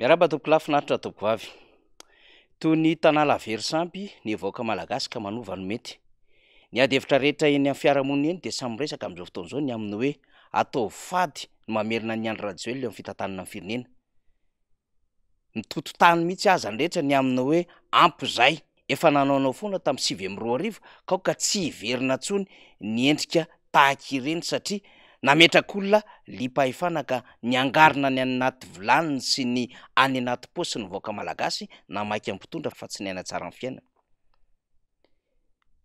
Miarahaba tompokolahy finaritra tompokovavy. Toy ny tanala very sampy ny vahoaka malagasy ka manova no mety. Ny ady hevitra rehetra eny amin'ny fiarahamonina eny dia samy miresaka amin'izao fotoana izao ny amin'ny hoe ataovy fady ny mamerina an'i Andry Rajoelina eo amin'ny fitantanana ny firenena. Mitoto tany mihitsy aza ny rehetra ny amin'ny hoe ampy izay, efa nanaonao foana tamin'ny 2009 ka aoka tsy hiverina intsony ny endrika tahaka ireny satria nametrak'olona liam-pahefana ka niangarina ny any anaty vilaniny sy ny any anaty paosiny ny vahoaka malagasy namaika ny mpitondra fa tsy niaina tsara ny fiainana.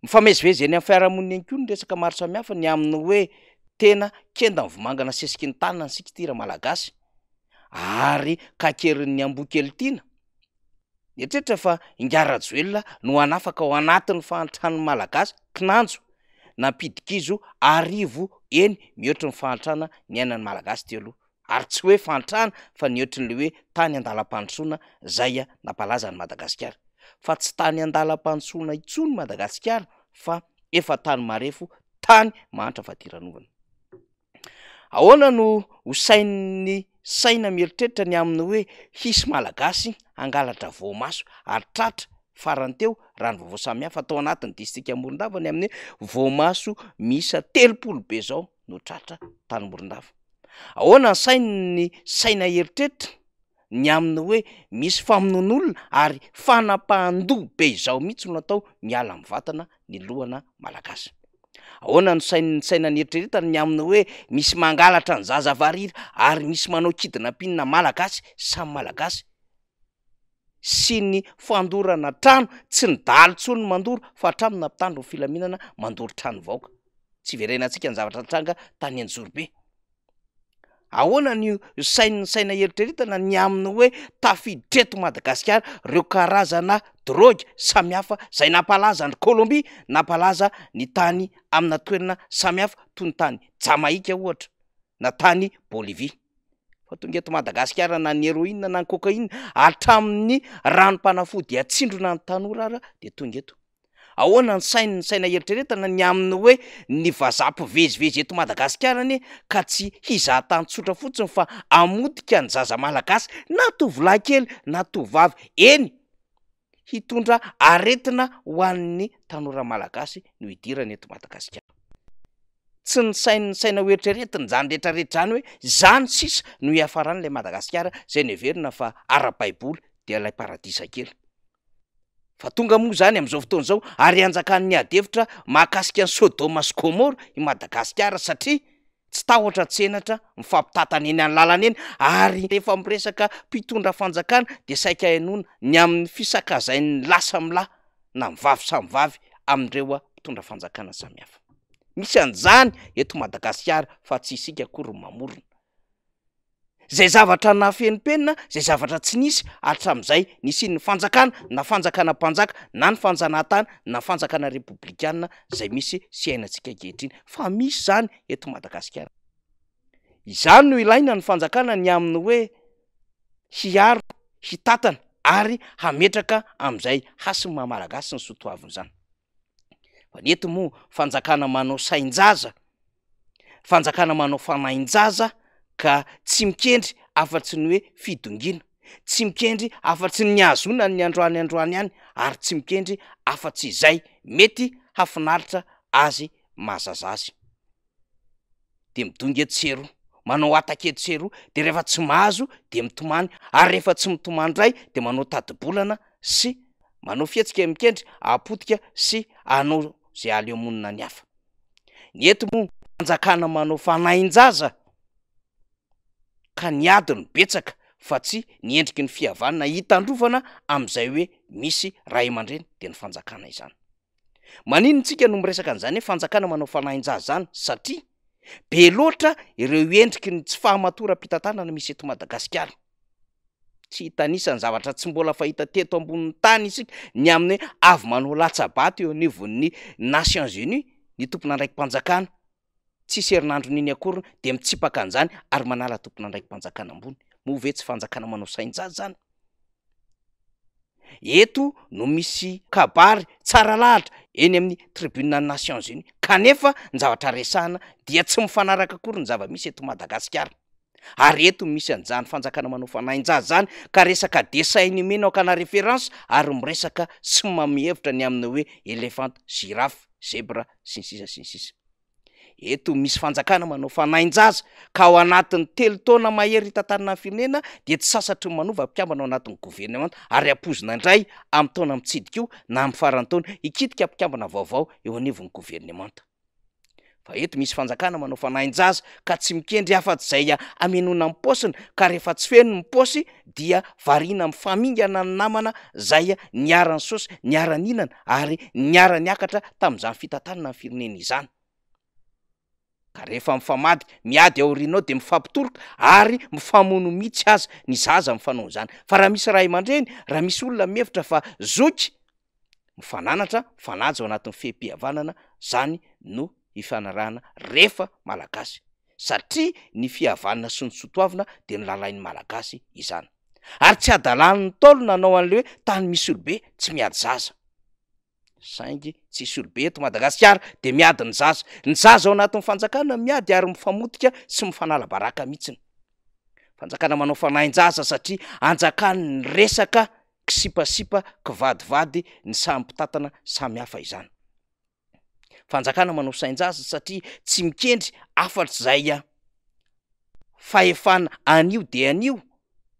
Mifamezivezy eny amin'ny fiarahamonina eny koa ny resaka maro samihafa ny amin'ny hoe tena kenda ny vomanga nasesiky ny tanana isika ity Ramalagasy ary kakerin'ny amboa kely tiana. Nieritreritra fa Ingahy Rajoelina no hanafaka ao anatin'ny fahantran'ny Malagasy kinanjo nampidi-kizo arivo eny mihoatry ny fahantrana niainan'ny Malagasy teo aloha. Ary tsy hoe fahantrana fa ny ohatrin'ilay hoe tany andalam-pandrosoana zay nampalaza an'i Madagasikara. Fa tsy tany andalam-pandrosoana intsony Madagasikara fa efa tany marefo, tany mahantra fadiranovana. Ahoana no ho sain'ny saina mieritreritra ny amin'ny hoe hisy Malagasy hangalatra voamaso ary tratra farany teo raha ny vaovao samihafa tao anatin'ny distrika Morondava ny amin'ny hoe voamaso miisa 30 be zao no tratra tany Morondava. Ahoana ny sain'ny saina eritreritra ny amin'ny hoe misy famonoan'olona ary fanapahan-doha be izao mihitsy no atao miala amin'ny vatana ny lohana Malagasy? Ahoana ny sain'ny saina nieritreretana ny amin'ny hoe misy mangalatra ny zaza varira ary misy manao kidnapping Malagasy samy Malagasy sy ny fandorana trano, tsy ny dahalo intsony no mandoro fa hatramin'ny mpitandro ny filaminana mandoro trano vahoaka. Tsy hiverenantsika ny zavatra nitranga tany Anjorobe. Ahoana ny sain'ny saina eritreretana ny amin'ny hoe tafiditra eto Madagasikara ireo karazana drogue samihafa izay nampalaza an-dry Colombie, nampalaza ny tany amina toerana samihafa toy ny tany Jamaika ohatra na tany Bolivie. Fa tonga eto Madagasikara na ny heroine na ny cocaïne hatramin'ny ranom-panafody atsindrona ny tanora ara dia tonga eto. Ahoana ny sain'ny saina eritreretana ny amin'ny hoe ny vazaha mpivezivezy eto Madagasikara anie ka tsy hizaha tany tsotra fotsiny fa hamotika ny zaza malagasy na tovolahy kely na tovovavy eny hitondra aretina ho an'ny tanora malagasy no hidirany eto Madagasikara. Tsy ny sain'ny saina ho eritreretina izany rehetra rehetra izany hoe izany sisa no hiafaran'ilay Madagasikara izay noheverina fa ara-baiboly dia ilay paradisa kely. Fa tonga moa izany amin'izao fotoana izao ary hanjakan'ny ady hevitra mahakasika an'i Sodoma sy Gomora i Madagasikara satria tsy tahotra tsy henatra mifampitantana eny an-lalana eny ary rehefa miresaka mpitondra fanjakana dia saika henoina ny amin'ny fisakazain'ny lahy samy lahy na ny vavy samy vavy amin'ireo mpitondra fanjakana samihafa. Misy an'izany eto Madagasikara fa tsy isika akory no mamorona. Izay zavatra nafenimpenina, izay zavatra tsy nisy hatramin'izay nisian'ny fanjakana, na fanjakana mpanjaka, na ny fanjanahantany, na fanjakana repoblikana izay misy sy iainantsika ankehitriny. Fa misy izany eto Madagasikara. Izany no ilaina ny fanjakana ny amin'ny hoe hiaro, hitantana ary hametraka amin'izay hasin'ny maha Malagasy ny soa toavina izany. Fa ny eto moa fanjakana manao sain-jaza, fanjakana manao fanahin-jaza ka tsy mikendry afa-tsy ny hoe fidongiana, tsy mikendry afa-tsy ny hahazoana ny androany androany ihany ary tsy mikendry afa-tsy izay mety hahafinaritra azy mahazaza azy. De midongy etsy sy eroa, manao hataka etsy sy eroa, de rehefa tsy mahazo de mitomany, ary rehefa tsy mitomany indray de manao tati-bolana sy manao fihetsika mikendry hahapotika sy hanao zay hahaleo monina ny hafa. Ny eto moa fanjakana manao fanahin-jaza ka ny ady no betsaka fa tsy ny endriky ny fihavanana hitandrovana amin'izay hoe misy ray aman-dreny dia ny fanjakana izany. Maninona isika no miresaka an'izany hoe fanjakana manao fanahin-jaza izany satria be loatra ireo endriky ny tsy fahamatoram-pitantanana misy eto Madagasikara. Tsy hitanisa ny zavatra tsy mbola fahita teto ambonin'ny tany isika ny amin'ny hoe avy manao latsa-bato eo anivon'ny Nations Unies ny tompon'andraiki-panjakana. Tsisy herinandron'iny akory dia mitsipaka an'izany ary manala tompon'andraiki-panjakana ambony. Moa ve tsy fanjakana manao sain-jaza izany? Eto no misy kabary tsara lahatra eny amin'ny tribune an'ny Nations Unies kanefa ny zavatra resahana dia tsy mifanaraka akory ny zava-misy eto Madagasikara. Ary eto misy an'izany fanjakana manao fanahin-jaza izany ka resaka dessin animé no akana référence ary miresaka sy manome hevitra ny amin'ny hoe elephant, girafe, zebra, sy ny sisa sy ny sisa. Eto misy fanjakana manao fanahin-jaza ka ao anatin'ny telo taona mahery hitantanana ny firenena dia tsy sasatry ny manova mpikambana ao anatin'ny governemanta ary ampoizina indray amin'ny taona mitsidika io na amin'ny faran'ny taona hikitika mpikambana vaovao eo anivon'ny governemanta. Fa eto misy fanjakana manao fanahin-jaza ka tsy mikendry afa-tsy izay hamenoana ny paosiny ka rehefa tsy feno ny paosy dia variana mifamingana ny namana izay niara-nisaosy, niara-nihinana ary niara-niakatra tamin'izany fitantanana ny firenena izany. Ka rehefa mifamadika, miady aoriana ao dia mifampitoroka ary mifamono mihitsy aza ny zaza mifanao an'izany. Fa raha misy ray aman-dreny, raha misy olona mihevitra fa zoky, mifananatra, mifanaja ao anatin'ny fehim-pihavanana, zany no ifanarahana rehefa Malagasy. Satria ny fihavanana sy ny sotoavina dia nolalain'ny Malagasy izany. Ary tsy hadalan'ny Ntaolo nanao an'ilay hoe tany misy olobe tsy miady zaza. Saingy tsisy olobe eto Madagasikara dia miady ny zaza. Ny zaza ao anatin'ny fanjakana miady ary mifamotika sy mifanala baraka mihitsiny. Fanjakana manao fanahin-jaza satria anjakany ny resaka kisipasipa kivadivady ny samy mpitantana samy hafa izany. Fanjakana manao sain-jaza satria tsy mikendry afa-tsy izay fahefana anio dia anio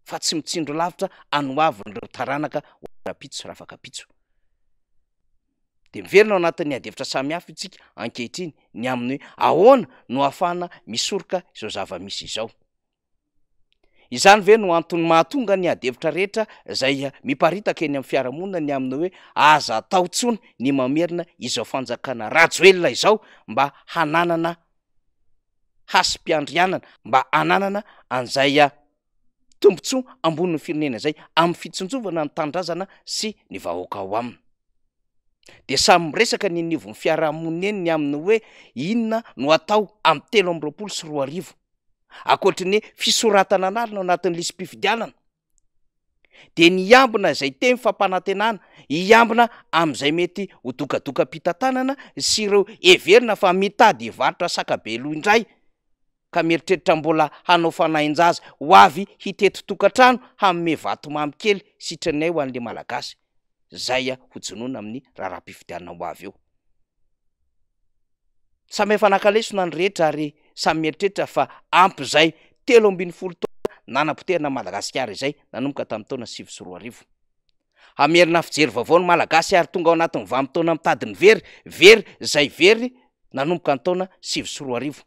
fa tsy mitsindro lavitra any ho avin'ireo taranaka ho rahampitso sy rafakampitso. Dia miverina ao anatin'ny adihevitra samihafa isika ankehitriny ny amin'ny hoe ahoana no ahafahana misoroka izao zava-misy izao. Izany ve no antony mahatonga ny adihevitra rehetra izay miparitaka eny amin'ny fiarahamonina ny amin'ny hoe aza atao intsony ny mamerina izao fanjakana Rajoelina izao mba hananana hasim-piandrianana, mba hananana an'izay tombontsoa ambonin'ny firenena izay amin'ny fitsinjovana ny tanindrazana sy ny vahoaka ao aminy. Dia samy miresaka ny anivon'ny fiarahamonina eny ny amin'ny hoe inona no atao amin'ny 2023. Ankoatry ny fisoratana anarana ao anatin'ny lisi-pifidianana dia ny hiambina izay teny fampanantenana, hiambina amin'izay mety ho dokadokam-pitantanana sy ireo heverina fa mitady hivarotra saka be loha indray ka mieritreritra mbola hanao fanahin-jaza ho avy hitety tokantrano hanome vatomamy kely sitranay ho an'le Malagasy izay hojonoina amin'ny raharaham-pifidianana ho avy eo. Samy efa naka lesona ny rehetra ary samy mieritreritra fa ampy izay 13 taona nanapotehana an'i Madagasikara izay nanomboka tamin'ny taona 2009. Hamerina fijery vaovao ny Malagasy ary tonga ao anatin'ny vanim-potoana mitady ny very, very izay very nanomboka ny taona 2009.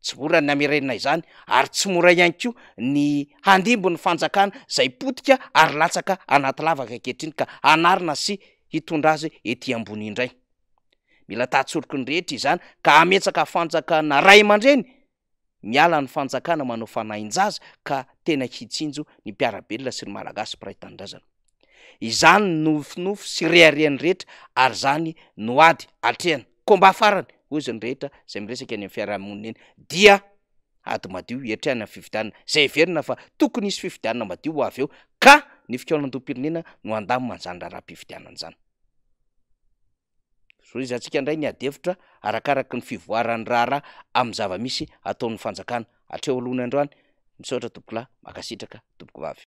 Tsy mora ny hamerenana izany ary tsy mora ihany koa ny handimby ny fanjakana izay potika ary latsaka anaty lavaka ankehitriny ka hanarina sy hitondra azy ety ambony indray. Mila tahatsoroky ny rehetra izany ka hametsaka fanjakana ray aman-dreny miala ny fanjakana manao fanahin-jaza ka tena hitsinjo ny mpiara-belona sy ny Malagasy mpiray tanindrazana. Izany no nofinofy sy reharehan'ny rehetra ary izany no ady atrehana. Combat farany, hoy izy ny rehetra izay miresaka eny amin'ny fiarahamonina eny, dia ady madio hiatrehana ny fifidianana izay heverina fa tokony hisy fifidianana madio ho avy eo ka ny fikaonandoham-pirenena no handamina an'izany raharaham-pifidianana izany. Zohizantsika indray ny adihevitra arakaraky ny fivoaran'ny raharaha amin'ny zava-misy ataon'ny fanjakana hatreo aloha ny androany. Misaotra tompokolahy, mankasitraka tompokovavy.